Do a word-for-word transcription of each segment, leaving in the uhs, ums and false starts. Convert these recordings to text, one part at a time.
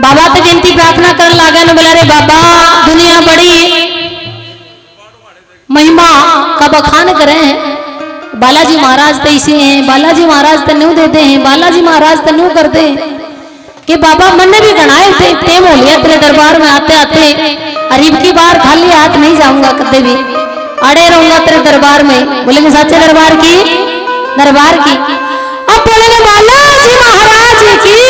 बाबा ते विनती प्रार्थना करन लागे न, बोला, "रे बाबा, दुनिया बड़ी महिमा का बखान करे हैं, बालाजी महाराज ते इसे हैं, बालाजी महाराज ते न्यू दे दे हैं, बालाजी महाराज ते न्यू कर दे हैं।" के बाबा, मन्ने भी घणाए थे, टेम हो लिया तेरे दरबार में आते आते, और इब की बार खाली हाथ नहीं जाऊंगा कदे भी, अड़े रहूंगा तेरे दरबार में। बोलेंगे साचे दरबार की, दरबार की। अब बोलेंगे बालाजी महाराज की।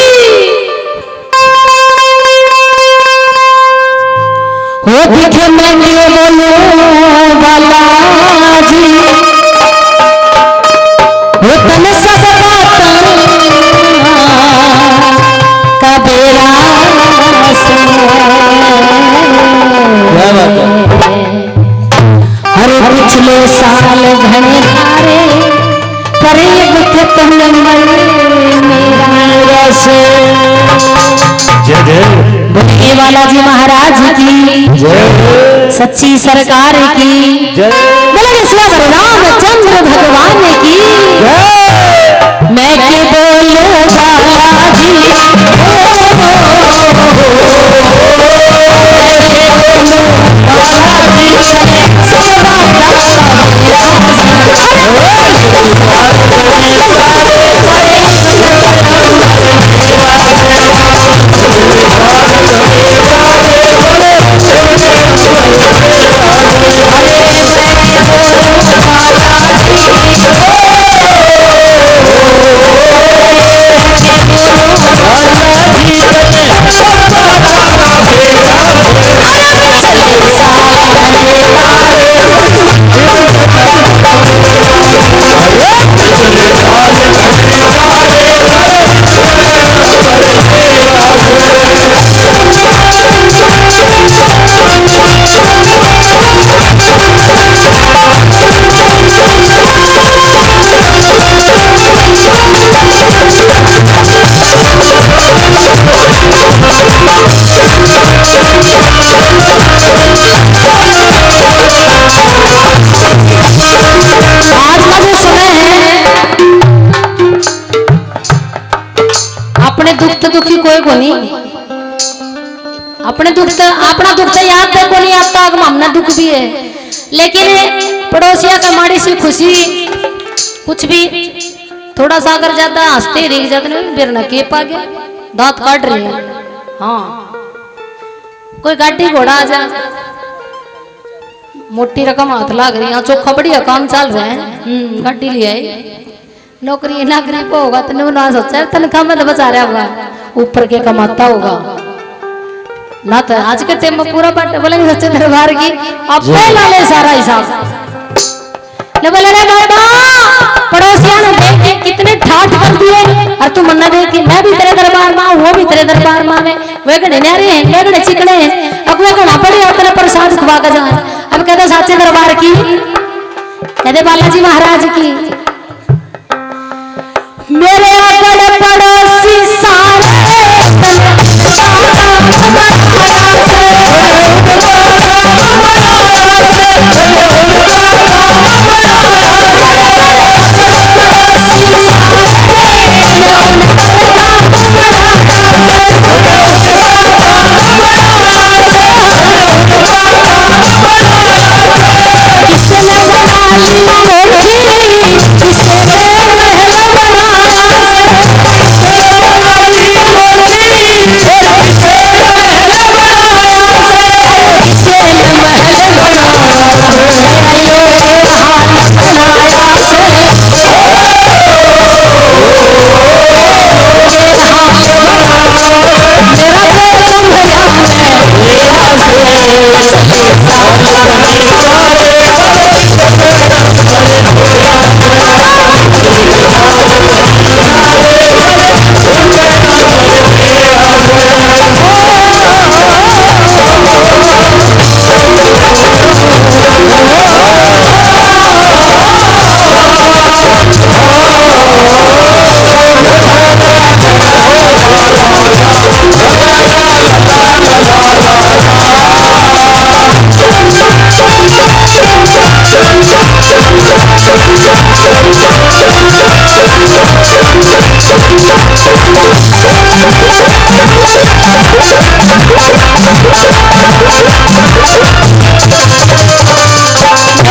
हो दिखे मैं बोलूं बालाजी, हो तन सब बातां का बेरा से। क्या बात है। हर पिछले साल घने हारे, पर इब थे तन मन मेरा से। जय जय। बोलिए बालाजी महाराज की जय। सच्ची सरकार की जय। बोले विश्वभर रामचंद्र भगवान की जय। मैं के बोलूं बालाजी, आज का जो समय है, अपने दुख तो दुखी कोई को नहीं। अपने दुख तो, अपना दुख तो याद तक को नहीं आता, अगर हमने दुख भी है, लेकिन पड़ोसिया का माड़ी सी खुशी, कुछ भी थोड़ा सा अगर ज्यादा हंसते रह जाते ना, फिर ना के पा गया, दांत काट रहे हैं। हाँ, कोई गाड़ी घोड़ा आ जा, मोटी रकम हाथ लाग रही है, चोखा बढ़िया काम चल रहा है, हम्म, गाड़ी ले आई। नौकरी नाकरी को होगा, तन्ने ना सोचा, तनख्वाह में तो बचा रहा होगा, ऊपर के कमाता होगा ना। तो आज के टाइम में पूरा बाटे बोलेंगे सच्चे दरबार की, अब पहला ले सारा हिसाब। ले बोले, "रे बाबा, पड़ोसिया ने देख के कितने ठाठ कर दिए, और तू मन्ना देख के मैं भी तेरे दरबार में आऊं, वो भी तेरे दरबार में आवे, वे घणे न्यारे हैं, वे घणे चिकने हैं, अब वे घणा पड़े अपने प्रसाद खुआ के जाए।" अब कहते साचे दरबार की, कहते बालाजी महाराज की। मेरे अगल पड़ोसी सारे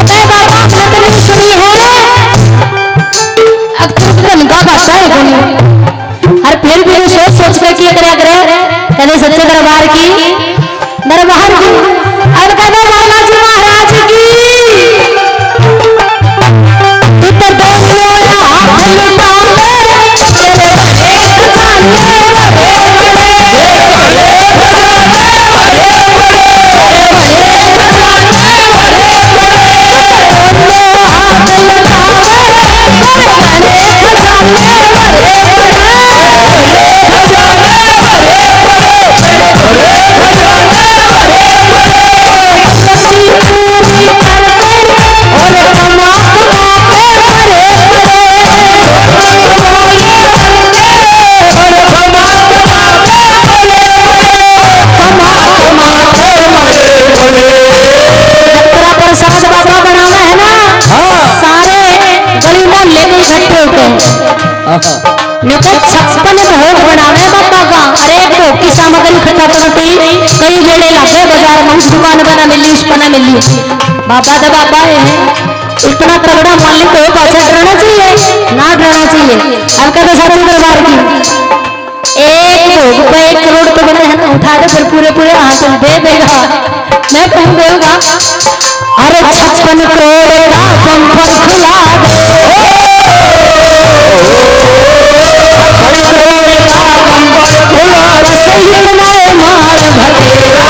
जय बाबा, हमने तो नहीं सुनी है। अब तो धन का भाषा है कोनी। और फिर भी वो सोच सोच कर किया करया करे, कदे सच्चे दरबार की, दरबार की। और कदे बालाजी महाराज की। तू तो दोनों हाथ लुटा ले, तेरे बड़े खजाने बड़े बड़े। जब तेरा प्रसाद बाबा बनाना है ना, हाँ। सारे गली मोहल्ले में इकट्ठे होके। आहा। न्यू के छप्पन भोग बनावे बाबा का, हर एक भोग की सामग्री इकट्ठा करती, कई गेड़े लागे बाजार में, उस दुकान पर ना मिली, उस पर ना मिली। बाबा तो बाबा है, इतना तगड़ा मालिक हो, पाछा डरना चाहिए, ना डरना चाहिए। हल्का तो साचू दरबार की। एक भोग पे एक करोड़ तो बने हैं ना, उठा दे फिर पूरे पूरे हाथ दे देगा। मैं कहूँ देगा, अरे छप्पन करोड़ का बम्पर खुला दे। छप्पन करोड़ का बम्पर खुला दे, सही बनाए मार भगेरा।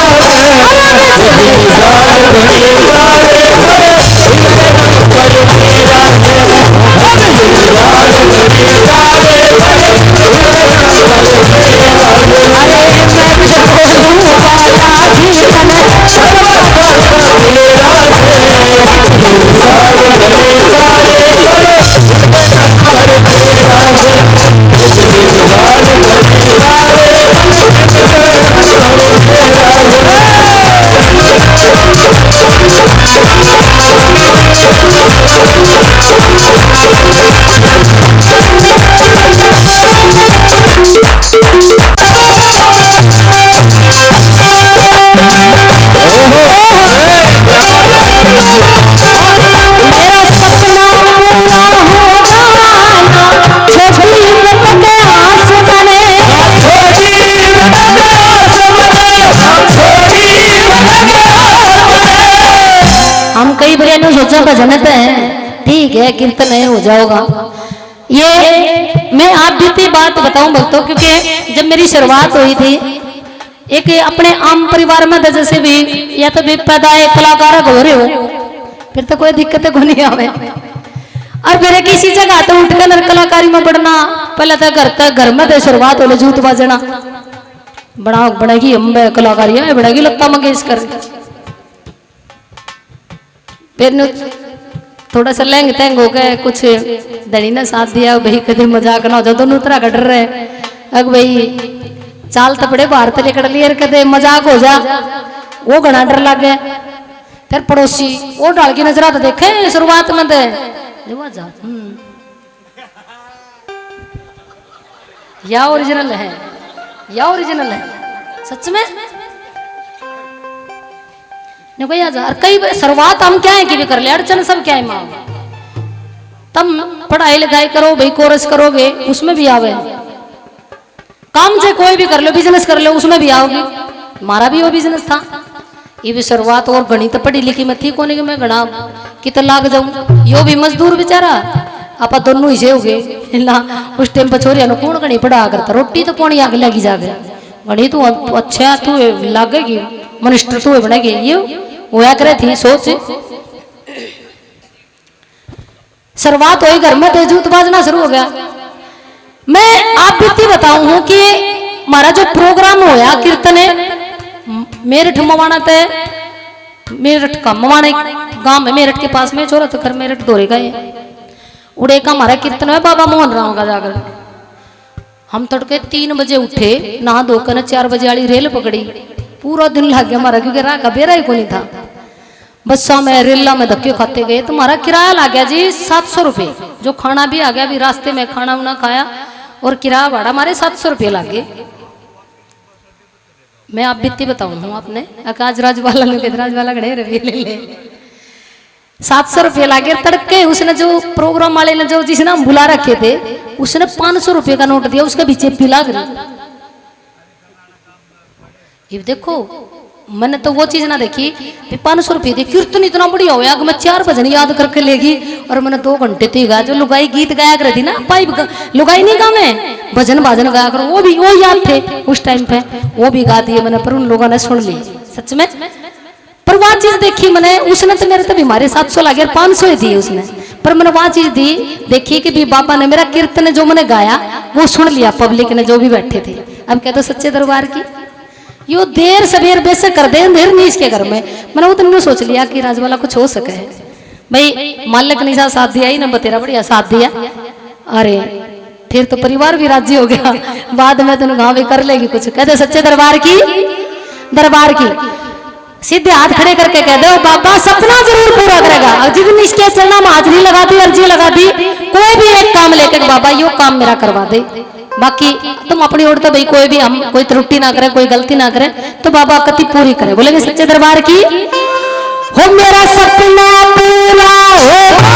हम कई बार न्यू सोचा भजन तो है, ठीक है, कीर्तन है, हो जाओगा। ये मैं आप बीती बात बताऊं भक्तों, क्योंकि जब मेरी शुरुआत हुई थी, एक अपने आम परिवार में तो जैसे भी, या तो भी पैदा है कलाकार हो रहे हो, फिर तो कोई दिक्कत को नहीं आवे। और फिर किसी जगह तो उठकर कलाकारी में बढ़ना, पहले तो घर तक, घर में तो शुरुआत हो ले जूत बाजना, बना, बनेगी अम्बे कलाकारी है, बनेगी लता मंगेशकर। फिर नु थोड़ा सा लहंग तहंग हो गए, कुछ धनी ने साथ दिया, भाई कदे मजाक ना हो जा, दोनों तरह का डर रहे। अग भाई चाल तो बड़े बाहर ते लेकर लिए, कदे मजाक हो जा, वो घना डर लगे। फिर पड़ोसी वो डाल की नजरा तो देखे शुरुआत में दे, ले वो जा, हम्म। या ओरिजिनल है, या ओरिजिनल है सच में। ने कोई हजार, कई बार शुरुआत हम क्या है कि भी कर ले, अड़चन सब क्या है माँ। तुम पढ़ाई लिखाई करो भाई, कोर्स करोगे, उसमें भी आवे। काम से कोई भी कर लो, बिजनेस कर लो, उसमें भी आओगी। हमारा भी वो बिजनेस था, ये भी शुरुआत, और घणी तो पढ़ी लिखी मैं थी कोनी कि मैं घना कित लाग जाऊं। यो भी मजदूर बेचारा, आपा दोनों ही से हो गए ना। उस टाइम पर छोरिया ने कौन घणी पढ़ा करता, रोटी तो पानी आग लगी जावे। घणी तू अच्छा तू लागेगी, मिनिस्टर तू बनेगी, ये होया करे थी सोच। शुरुआत हुई घर में, तो जूत बाजना शुरू हो गया। मैं आप बीती बताऊं हूं कि हमारा जो प्रोग्राम होया कीर्तन है, मेरठ मवाना ते, मेरठ का मवाना एक गांव है मेरठ के पास में, छोरा तो घर मेरठ दौरे का है। उड़े का हमारा कीर्तन है बाबा मोहन राम का जाकर। हम तड़के तीन बजे उठे, नहा धोकर चार बजे वाली रेल पकड़ी। पूरा दिन लग गया हमारा, क्योंकि राह का बेरा ही कोनी था। बस्सा में, रेला में धक्के खाते गए, तो हमारा किराया लग गया जी सात सौ रुपये। जो खाना भी आ गया, अभी रास्ते में खाना उना खाया और किराया भाड़ा हमारे सात सौ रुपये लग गए। मैं आप बीती बताऊं हूँ आपने, अक आज राजवाला ने कहते, राजवाला खड़े रवि ले ले। सात सौ रुपये लागे तड़के, उसने जो प्रोग्राम वाले ने जो, जिसने हम बुला रखे थे, उसने पाँच सौ रुपये का नोट दिया, उसके पीछे पी लाग रही। ये देखो, मैंने तो वो चीज ना देखी कि पाँच सौ रुपये दी, कीर्तन इतना बढ़िया होया कि मैं चार भजन याद करके लेगी और मैंने दो घंटे तो ही गाया। जो लुगाई गीत गाया कर थी ना, पाइप ग-, लुगाई नहीं गावे, भजन भाजन गाया करो, वो भी वो याद थे उस टाइम पे, वो भी गा दिए मैंने, पर उन लोगों ने सुन ली सच में। पर वह चीज देखी मैंने, उसने तो मेरे तो भी मारे सात सौ लागे, पाँच सौ ही दिए उसने, पर मैंने वह चीज दी, देखी कि भी बाबा ने मेरा कीर्तन जो मैंने गाया वो सुन लिया पब्लिक ने, जो भी बैठे थे। अब कह दो सच्चे दरबार की, यो देर सवेर बेशक कर दे, अंधेर नहीं इसके घर में। मैंने वो तो न्यू सोच लिया कि राजवाला कुछ हो सके है भाई, मालिक ने सा-, साथ दिया ही ना, बतेरा बढ़िया साथ दिया। अरे, फिर तो परिवार भी राजी हो गया। बाद में तूने कहा, "भी कर लेगी कुछ।" कहते, "सच्चे दरबार की, दरबार की।" सीधे हाथ खड़े करके कह दो, "बाबा सपना जरूर पूरा करेगा।" और जिस दिन इसके चरणा में हाजिरी लगा दी, अर्जी लगा दी, कोई भी एक काम लेके, "बाबा, यो काम मेरा करवा दे।" बाकी तुम अपनी ओर तो भाई कोई भी, हम कोई त्रुटि ना करें, कोई गलती ना करें, तो बाबा कति पूरी करे। बोलेंगे सच्चे दरबार की। हो मेरा सपना पूरा होगा।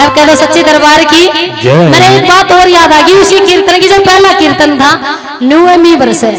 अब कह दो सच्चे दरबार की। जय। मैंने एक बात और याद आ गई उसी कीर्तन की, जो पहला कीर्तन था, नौवीं वर्ष है।